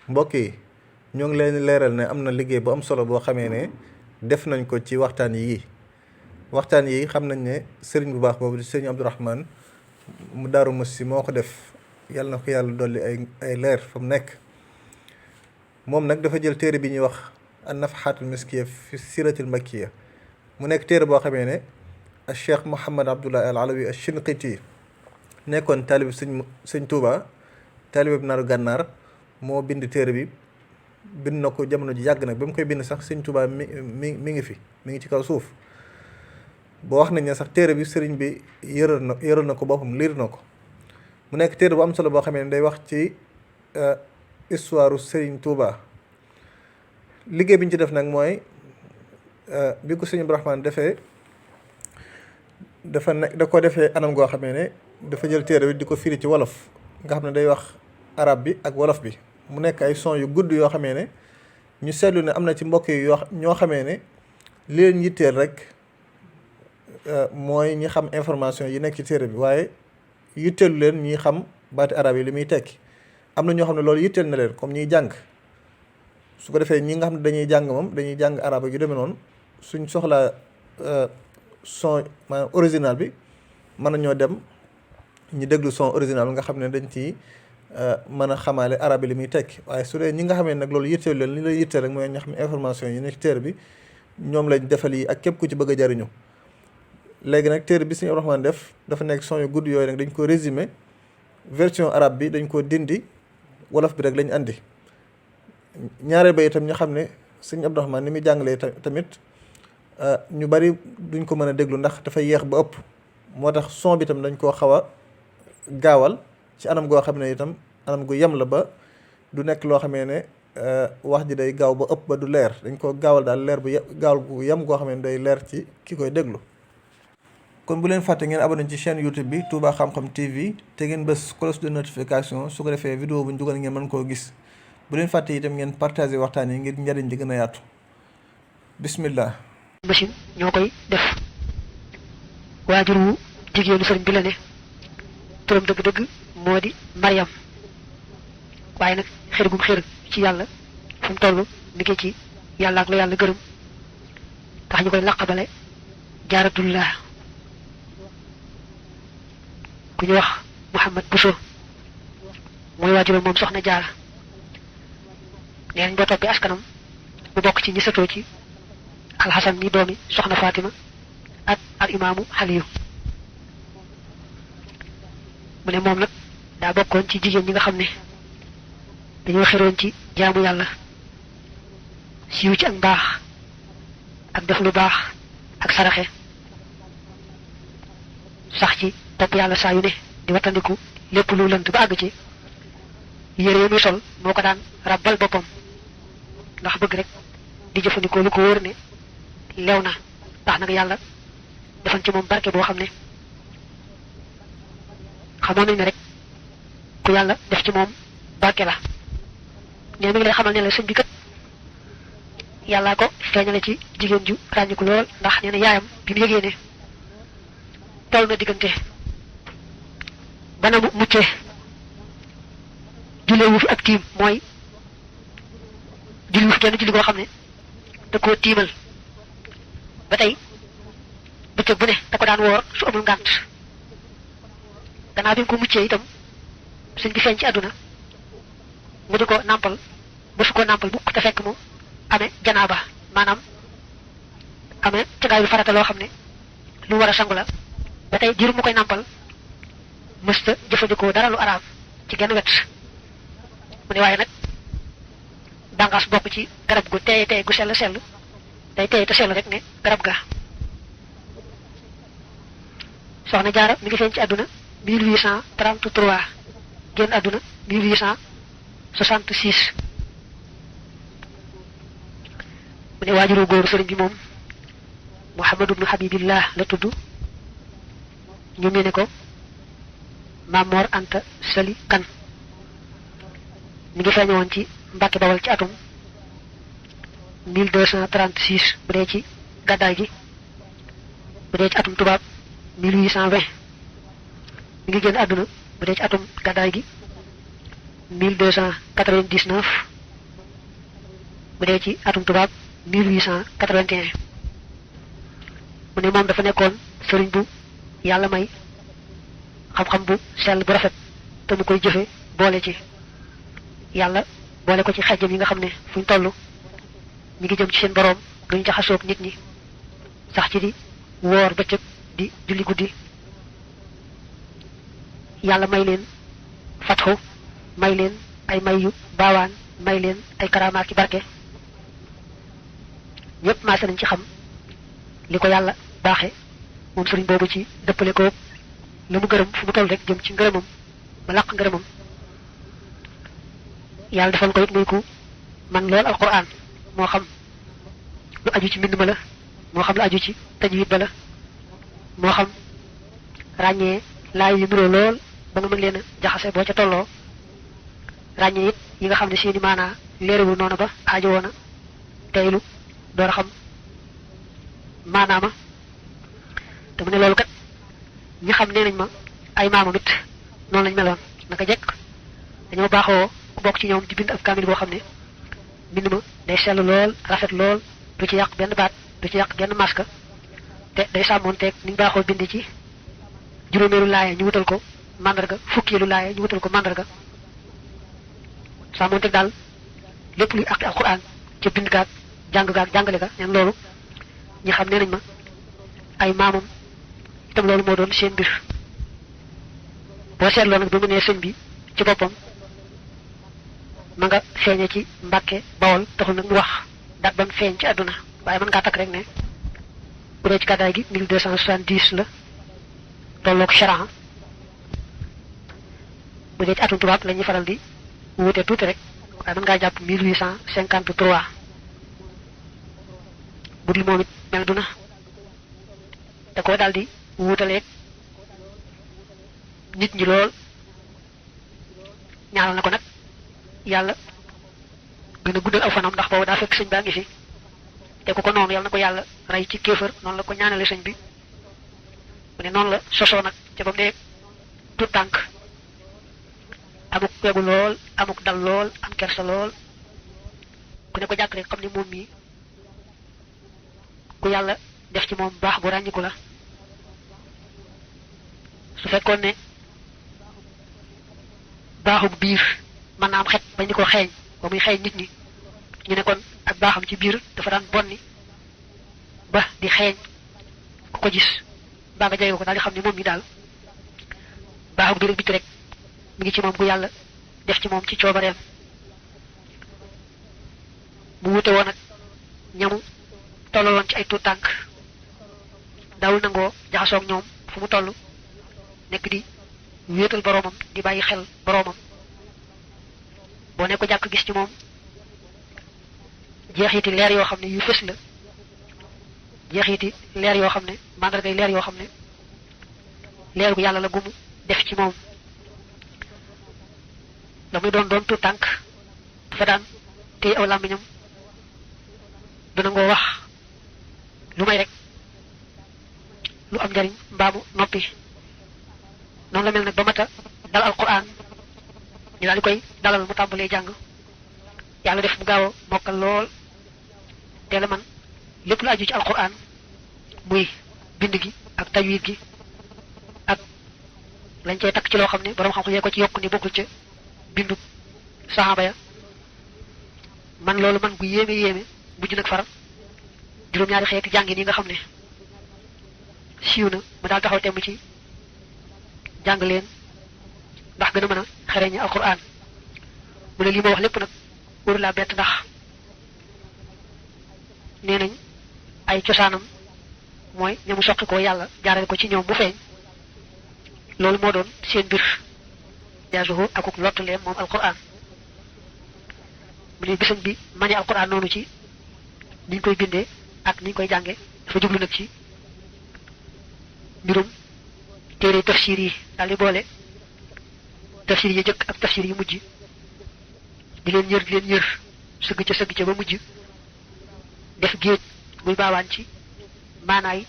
mbokk yi ñoo ngi leen leeral ne am na liggéey bu am solo boo xamee ne def nañ ko ci waxtaan yi xam nañ ne sëriñ bu baax boobu di sëriñ Abdourahmane mu Daaru Musti moo ko def yàlla na ko yàlla dolli ay leer fa mu nekk. moom nag dafa jël téere bi ñuy wax an-Nafhatul Miskiyya fi siratil makkiya mu nekk téere boo xamee ne al Cheikh Mouhamad Abdoulaye al Alawi al Shinqiti nekkoon taalib sëñ Touba taalib naaru gànnaar moo bind téere bi. bind na ko jamono ji yàgg nag ba mu koy bind sax sëñ Tuubaa mi ngi fi mi ngi ci kaw suuf boo wax nañ ne sax téere bi sëriñ bi yëral na ko boppam liir na ko mu nekk téere bu am solo boo xamee ne day wax ci histoire sëriñ Tuubaa liggéey bi ñu ci def nag mooy bi ko sëñ Abdourahmane defee da ko defee anam goo xamee ne dafa jël téere bi di ko firi ci wolof nga xam ne day wax arab bi ak wolof bi mu nekk ay son yu gudd yoo xamee ne ñu seetlu ne am na ci mbokk yi ñoo xamee ne li leen yitteel rek mooy ñi xam information yi nekk ci téere bi waaye yitteelu leen ñi xam baati arab yi li muy tekki am na ñoo xam ne loolu yitteel na leen comme ñiy jàng su ko defee ñi nga xam ne dañuy jàng moom dañuy jàng arab yu demee noonu suñ soxlaa son maanaam original bi mën nañoo dem ñu déglu son original bi nga xam ne dañ ci mën a xamaale arab yi li muy tekki waaye su dee ñi nga xamee nag loolu yitteel leen li lay yitteel rek mooy ñoo xam ne information yi nekk ci téere bi ñoom lañ defal yi ak képp ku ci bëgg a jariñu léegi nag téere bi Sëriñ Abdourahmane def dafa nekk son yu gudd yooyu nag dañ ko résumé version arabe bi dañ ko dindi wolof bi rek lañ andi ñaareel ba itam ñu xam ne Sëriñ Abdourahmane ni muy jàngalee tamit ñu bari duñ ko mën a déglu ndax dafa yeex ba ëpp moo tax son bi itam dañ koo xaw a gaawal ci anam goo xam ne itam anam gu yem la ba du nekk loo xamee ne wax ji day gaaw ba ëpp ba du leer dañ ko gaawal daal leer bu gaawal gu yem goo xam ne day leer ci ki koy déglu. kon bu leen fàtte ngeen abonné ci chaîne YouTube bi Touba Xam-Xam TV te ngeen bës cloche de notification su ko defee vidéo bu ñu dugal ngeen mën koo gis bu leen fàtte itam ngeen partagé waxtaan yi ngir njariñ li gën a yaatu bismillah. machine ñoo koy def waajur wu jigéenu sëriñ bi la ne turam dëgg-dëgg moo di Mariam waaye nag xër gum xër ci yàlla fu mu toll mi ngi ci yàlla ak la yàlla gërëm tax ñu koy laqabale jaaratullah ku ñu wax Mouhamad Bousso mooy waajuram moom soxna jaara neen boo toppee askanam mu bokk ci ñi sëtoo ci alxasan mi doomi soxna Fatima ak al imaamu Aliyu mu ne moom nag daa bokkoon ci jigéen ñi nga xam ne dañoo xeroon ci jaamu yàlla siiw ci ak mbaax ak def lu baax ak saraxe sax ci topp yàlla saa yu ne di wattandiku lépp lu lënt ba àgg ci yére yi muy sol moo ko daan ràbbal boppam ndax bëgg rek di jëfandikoo lu ko wóor ne lew na ndax nag yàlla defan ci moom barke boo xam ne xamoon nañ ne rek ku yàlla def ci moom barke la ñoo mi ngi lay xamal ne la sëñ bi kat yàllaa ko feeñale ci jigéen ju ràññiku lool ndax nee na yaayam bi mu yëgee ne toll na diggante bana mu muccee jullee wu fi ak tiim mooy julli wu fi genn julli goo xam ne da koo tiimal ba tey bëccëg bu ne da ko daan woor su amul ngànt gannaaw bi mu ko muccee itam sëñ bi feeñ ci àdduna mu di ko nàmpal ba su ko nàmpal mukk te fekk mu amee janaaba maanaam amee cagaay lu farata loo xam ne lu war a sangu la ba tey diiru mu koy nàmpal mësta jëfandikoo dara lu araam ci genn wet mu ne waaye nag bàngaas bokk ci garab gu teeye teeye gu sell sell day teeye te sell rek ne garab ga soxna jaara mi ngi feeñ ci àdduna 1833 génn àdduna 1866 mu ne waajuru góoru sëriñ bi moom Muhammadu ibnu Habibillah la tudd ñu ne ko Mamor Anta Sali Kan mi ngi feeñe woon ci Mbàkke Bawal ci atum 1236 bu dee ci gàddaay gi bu dee ci atum tubaab 1820 mi ngi génn àdduna bu dee ci atum gàddaay gi 1299 bu dee ci atum tubaab 1881 mu ne moom dafa nekkoon sëriñ bu yàlla may xam-xam bu sell bu rafet te mu koy jëfe boole ci yàlla boole ko ci xejjam yi nga xam ne fuñ toll ñu ngi jëm ci seen boroom duñ jaxasoog nit ñi sax ci di woor bëccëg di julli guddi yàlla may leen fatxu may leen ay may yu baawaan may leen ay karama ki barke ñëpp maase nañ ci xam li ko yàlla baaxe moom sëriñ boobu ci dëppale ko la mu gërëm fu mu toll rek jëm ci ngërëmam ba làq ngërëmam yàlla defal ko it muy ku man lool alquran moo xam lu aju ci mbind ma la moo xam lu aju ci tajwid ba la moo xam ràññee laay yu niroo lool ba nga mën leen a jaxase boo ca tolloo ràññee it yi nga xam ne seeni maanaa leerewul noonu ba aajo woona teylu door a xam maanaama te mu ne loolu kat ñi xam nee nañ ma ay maamam it noonu lañ meloon naka jekk dañoo baaxoo ku bokk ci ñoom di bind ab kaamil boo xam ne mbind ma day sell lool rafet lool du ci yàq benn baat du ci yàq genn maska te day sàmmoonteeg niñ baaxoo bind ci juróomeelu laaya ñu wutal ko mandarga fukkeelu laaya ñu wutal ko mandarga sàmmoonteeg daal lépp luy àqi alquran ca bind gaag jàng gaag jàngale ga ñen loolu ñi xam nee nañ ma ay maamam itam loolu moo doon seen mbir boo seetloo nag ba mu nee sëñ bi ci boppam ma nga feeñe ci Mbàkke Bawol taxul nag mu wax dat ba mu feeñ ci àdduna waaye mën ngaa takk rek ne bu dee ci gàddaay gi 1270 la tolloog charan bu dee ci atum tubaab la ñuy faral di wuute tuuti rek waaye mën ngaa jàpp 1853 bu dul moom it mel du na da koo daal di wuutaleeg nit ñi lool ñaanal na ko nag yàlla gën a guddal aw fanam ndax boobu daa fekk sëñ baa ngi fi te ku ko noonu yàlla na ko yàlla rey ci kéefër noonu la ko ñaanale sëñ bi mu ne noonu la sosoo nag ca ba mu dee tout tànk amuk wegu lool amuk dal lool am kersa lool ku ne ko jàkk rek xam ne moom mii ku yàlla def ci moom baax bu ràññiku la su fekkoon ne baaxug biir mën naa am xet bañ di ko xeeñ ba muy xeeñ nit ñi ñu ne kon ak baaxam ci biir dafa daan bonni ba di xeeñ ku ko gis baa nga jege ko daal di xam ne moom mi daal baaxug biir ak biti rek mi ngi ci moom gu yàlla def ci moom ci coobareem mu wute woon ak ñamu tollaloon ci ay tuut tànk daawul nangoo jaxasoog ñoom fu mu toll nekk di wéetal boroomam di bàyyi xel boroomam boo ne ko jàkk gis ci moom jeexiti leer yoo xam ne yu fës la jeexiti leer yoo xam ne màndargay leer yoo xam ne leer gu yàlla la gumu def ci moom la muy doon tuut tànk dafa daan téye aw làmmiñam du nangoo wax lu may rek lu am njariñ mbaamu noppi noonu la mel nag ba mata dal alquran ñu daal di koy dalal mu tàmbalee jàng yàlla def mu gaaw a mokkal lool teel a man lépp lu aju ci alquran muy bind gi ak tajwid gi ak lañ cay takk ci loo xam ne borom xam-xam yee ko ci yokk ni bokkul ca bindu saxaaba ya man loolu man gu yéeme yéeme mujj nag far juróom-ñaari xeeti jàngin yi nga xam ne siiw na ma daal taxaw temm ci jàng leen ndax gën a mën a xereñi alquran mu ne lii ma wax lépp nag wóoru laa bett ndax nee nañ ay cosaanam mooy ñamu soqi ko yàlla jaarale ko ci ñoom bu feeñ loolu moo doon seen mbir jaasuhu akuk lottuleem moom alquran mu ne bisañ bi mani alquran noonu ci niñ koy bindee ak niñ koy jànge dafa jublu nag ci mbirum téere tafsir yi daal di boole tafsir yi jëkk ak tafsir yi mujj di leen yër sëgg ca ba mujj def géej muy baawaan ci maanaay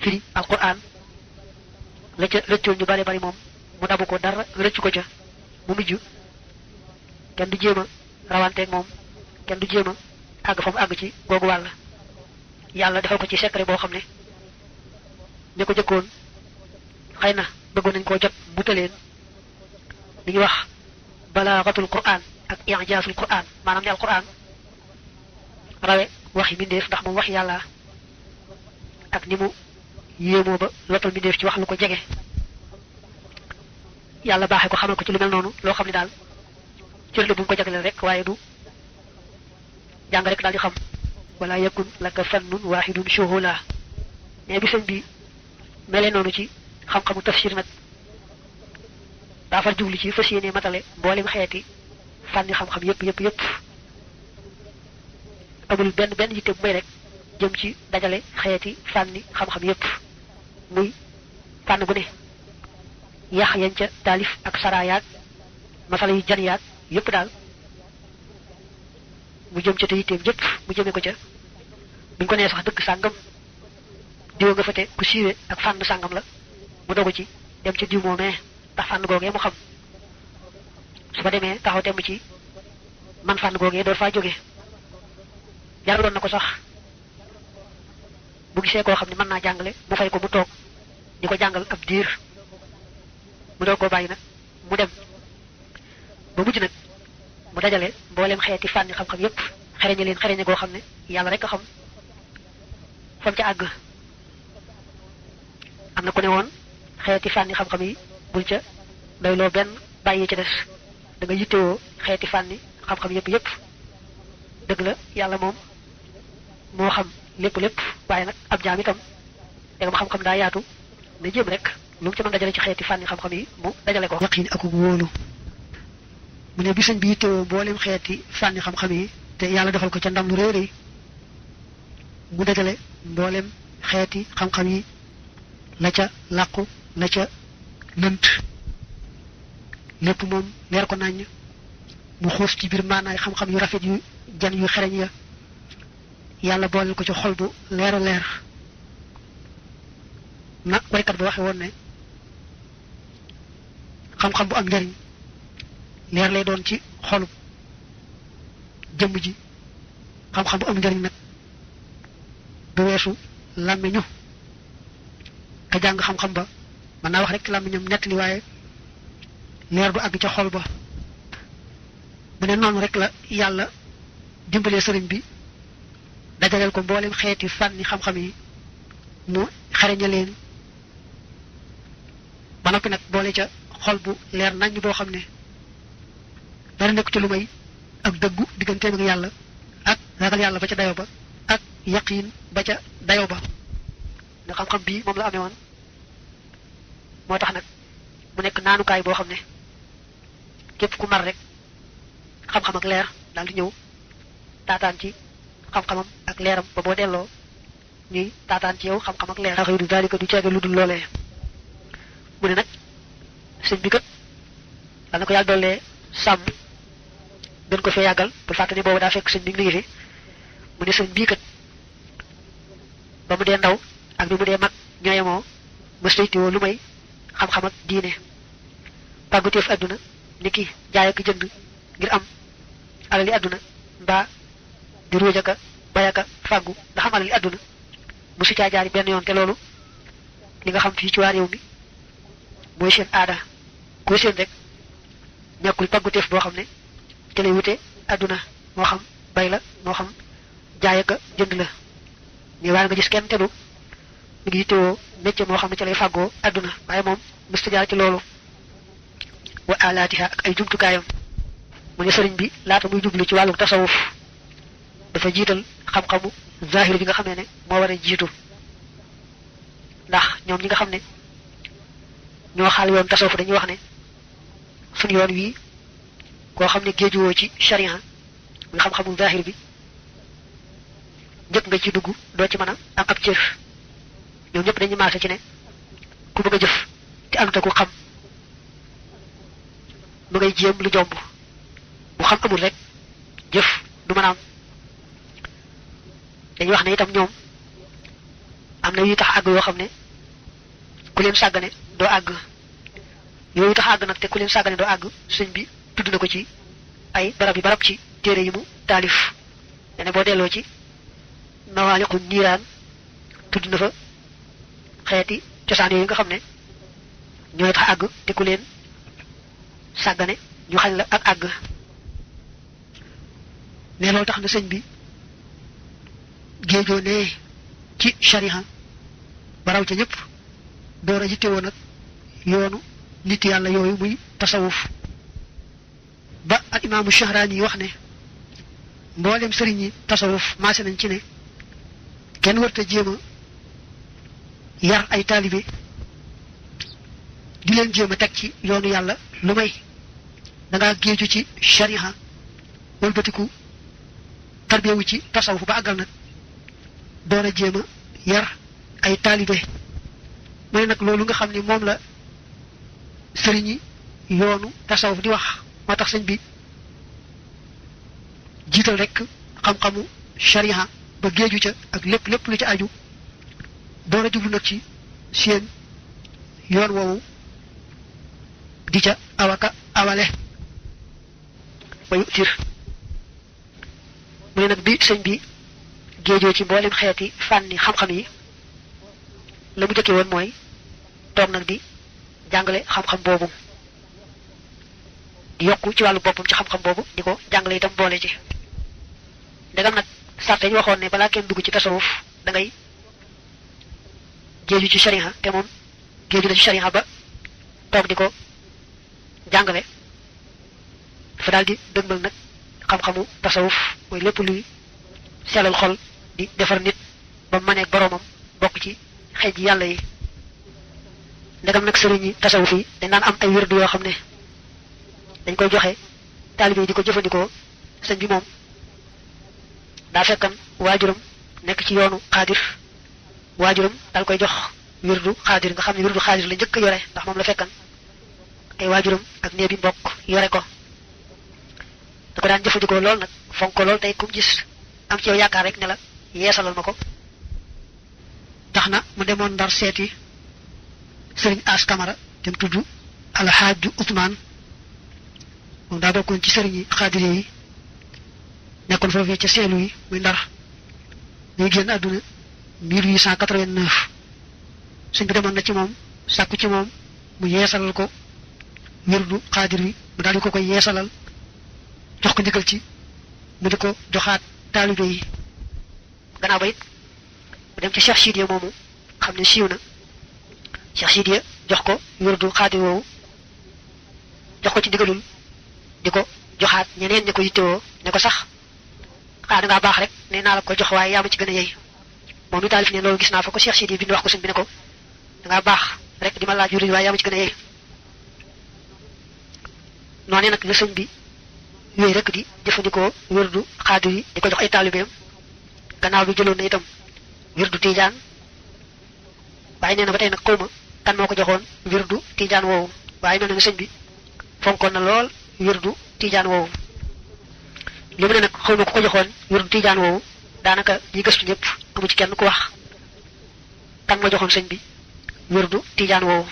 firi alquran la ca rëccoon ñu bari bari moom mu dabu ko dara rëccu ko ca mu mujj kenn du jéem a rawanteeg moom kenn du jéem a àgg fa mu àgg ci googu wàll yàlla defal ko ci secret boo xam ne ña ko jëkkoon xëy na bëggoon nañ koo jot mu tëleen li ñuy wax balaaxatul Qur'an ak i'jaasul Qur'an maanaam ne al Qur'an rawe waxi mbindeef ndax moom wax yàlla ak ni mu yéemoo ba lottal mbindeef ci wax lu ko jege yàlla baaxee ko xamal ko ci lu mel noonu loo xam ne daal cër la bu mu ko jagleel rek waaye du jàng rek daal di xam wala yakun laka fannun waahidun shuhula mais bi sëñ bi melee noonu ci xam-xamu tafsir nag daa far jublu ci fas yéene matale mboolem xeeti fànni xam-xam yépp amul benn yitte bu may rek jëm ci dajale xeeti fànni xam-xam yépp muy fànn gu ne yax yañ ca taalif ak saraayaat masala yu jan yaat yépp daal mu jëm ca te yitteem yépp mu jëme ko ca buñ ko nee sax dëkk sàngam diwa nga fa te ku siiwe ak fànn sàngam la mu dogu ci dem ca diw moomee ndax fànn googee mu xam su fa demee taxaw temm ci man fànn googee door faa jóge jaraloon na ko sax bu gisee koo xam ne mën naa jàngale mu fay ko mu toog di ko jàngal ab diir mu doog koo bàyyi nag mu dem ba mujj nag mu dajale mboolem xeeti fànni xam-xam yépp xereñe leen xereñe goo xam ne yàlla rek a xam fam ca àgg am na ku ne woon xeeti fànni xam-xam yi bul ca doyloo benn bàyyi ca des da nga yittewoo xeeti fànni xam-xam yépp dëgg la yàlla moom moo xam lépp waaye nag ab jaam itam dégam xam-xam daa yaatu na jéem rek lu mu ci mën dajale ci xeeti fànni xam-xam yi mu dajale ko yaqiin ak wóolu mu ne bi sëñ bi yittewoo mboolem xeeti fànni xam-xam yi te yàlla defal ko ca ndam lu réy réy mu dajale mboolem xeeti xam-xam yi la ca làqu la ca lënt lépp moom leer ko naññ mu xuus ci biir maanaay xam-xam yu rafet yu jan yu xereñ ya yàlla booleel ko ci xol bu leer a leer na waykat ba waxe woon ne xam-xam bu am njariñ leer lay doon ci xolub jëmm ji xam-xam bu am njariñ nag du weesu làmmiñu ka jàng xam-xam ba mën naa wax rek làmmiñam nettali waaye leer du àgg ca xol ba mu ne noonu rek la yàlla dimbalee sëriñ bi dajaleel ko mboolem xeeti fànni xam-xam yi mu xareña leen ba noppi nag boole ca xol bu leer naññ boo xam ne dara nekk ci lu may ak dëggu digganteem ak yàlla ak ragal yàlla ba ca dayo ba ak yaqiin ba ca dayo ba ne xam-xam bii moom la amee woon moo tax nag mu nekk naanukaay boo xam ne képp ku mar rek xam-xam ak leer daal di ñëw taataan ci xam-xamam ak leeram ba boo delloo ñuy taataan ci yow xam-xam ak leer xëy du daalika du ceege lu dul loolee mu ne nag sëñ bi kat dana ko yàlla dollee sàmm gën ko fee yàggal bu fàtte ni boobu daa fekk sëñ bi ngi fi mu ne sëñ bii kat ba mu dee ndaw ak bi mu dee mag ñooyemoo mëstaytiwoo lu may xam-xam ak diine pàgguteef adduna ni ki jaay ak jënd ngir am alali adduna mbaa di ruujaka bayaka fàggu ndax am alali adduna mu su caa jaari benn yoon te loolu li nga xam fii ci waa réew mi mooy seen aada koo seen rek ñàkkul pàgguteef boo xam ne te lay wute adduna moo xam bay la moo xam jaay ak jënd la ñu waaye nga gis kenn te du mi ngi yittewoo métier moo xam ne ca lay fàggoo adduna waaye moom mësta jaar ci loolu wa alaatiha ak ay jumtukaayam mu ne sëriñ bi laata muy jublu ci wàllu tasawuf dafa jiital xam-xamu zahir bi nga xamee ne moo war a jiitu ndax ñoom ñi nga xam ne ñoo xaal yoon tasawuf dañuy wax ne suñu yoon wii koo xam ne géejuwoo ci sharia muy xam-xamu zahir bi njëkk nga ci dugg doo ci mën a am ab cër ñoom ñëpp dañuy maase ci ne ku bëgg a jëf te àndut ak ku xam lu ngay jéem lu jomb bu xam amul rek jëf du mën a am dañuy wax ne itam ñoom am na yu tax àgg yoo xam ne ku leen sàggane doo àgg yooyu tax àgg nag te ku leen sàggane doo àgg sëñ bi tudd na ko ci ay barab ci téere yi mu taalif ne boo delloo ci mawaaliqu niiraan tudd na fa xeeti cosaan yooyu nga xam ne ñooy tax àgg te ku leen sàggane ñu xañ la ak àgg ne loolu tax na sëñ bi géejoo ne ci shariha baraw ca ñëpp door a yittewoo nag yoonu nit yàlla yooyu muy tasawuf ba al imaamu Shahraani yi wax ne mboolem sëriñ yi tasawuf maase nañ ci ne kenn warta jéem a yar ay taalibe di leen jéem a teg ci yoonu yàlla lu may dangaa géeju ci shariha wëlbatiku tarbiyewu ci tasawuf ba àggal nag door a jéem a yar ay taalibe mooy nag loolu nga xam ni moom la sëriñ yi yoonu tasawuf di wax moo tax sëñ bi jiital rek xam-xamu shariha ba géeju ca ak lépp lu ci aju door a jublu nag ci seen yoon woowu di ca awaka awale bayu tir mu ne nag bi sëñ bi géejoo ci mboolem xeeti fànni xam-xam yi la mu jëkke woon mooy toog nag di jàngale xam-xam boobu di yokku ci wàllu boppam ci xam-xam boobu di ko jàngale itam boole ci ndegam nag sarte ñu waxoon ne balaa kenn dugg ci tasawuf da ngay géeju ci shariha te moom géeju na ci shariha ba toog di ko jàngale dafa daal di dëgmal nag xam-xamu tasawuf mooy lépp luy sellal xol di defar nit ba maneeg boroomam bokk ci xeej yàlla yi ndegam nag sëriñ yi tasawuf yi dañ daan am ay wérdu yoo xam ne dañ koy joxe taalibe yi di ko jëfandikoo sëñ bi moom daa fekkan waajuram nekk ci yoonu xaadir waajuram daal koy jox wirdu xaadir nga xam ne wirdu xaadir la njëkk a yore ndax moom la fekkan ay waajuram ak nee bi mbokk yore ko da ko daan jëfandikoo lool nag fonk ko lool tey kum gis am ci yow yaakaar rek ne la yeesalal ma ko tax na mu demoon Ndar seeti sëriñ As Kamara dem tudd alxaaju Usmaan moom daa bokkoon ci sëriñ yi xaadir yi nekkoon foofee ca seelu yi muy Ndar ñuy génn àdduna 1889 sëñ bi demoon na ci moom sàkku ci moom mu yeesalal ko wirdu xaadir wi mu daal di ko koy yeesalal jox ko ndigal ci mu di ko joxaat taalibe yi gannaaw ba it mu dem ci Cheikh Sidiya moomu xam ne siiw na Cheikh Sidiya jox ko wirdu xaadir woowu jox ko ci ndigalul di ko joxaat ñeneen ñi ko yittewoo ne ko sax da ngaa baax rek ne naa la ko jox waaye yaa ma ci gën a yey moom mi taalif ne loolu gis naa fa ko Cheikh Sidiya bind wax ko sëñ bi ne ko da ngaa baax rek di ma laaj wirdu waaye yaa ma ci gën a yey noonu nag la sëñ bi yooyu rek di jëfandikoo wirdu xaadir yi di ko jox ay taalibeem gannaaw bi jëloon na itam wirdu tijaan waaye nee na ba tey nag xawma kan moo ko joxoon wirdu tijaan woowu waaye mel na ne sëñ bi fonkoon na lool wirdu tijaan woowu li mu ne nag xawma ku ko joxoon wirdu tijaan woowu daanaka ñi gëstu ñëpp amu ci kenn ku wax kan ma joxoon sëñ bi wirdu tijaan woowu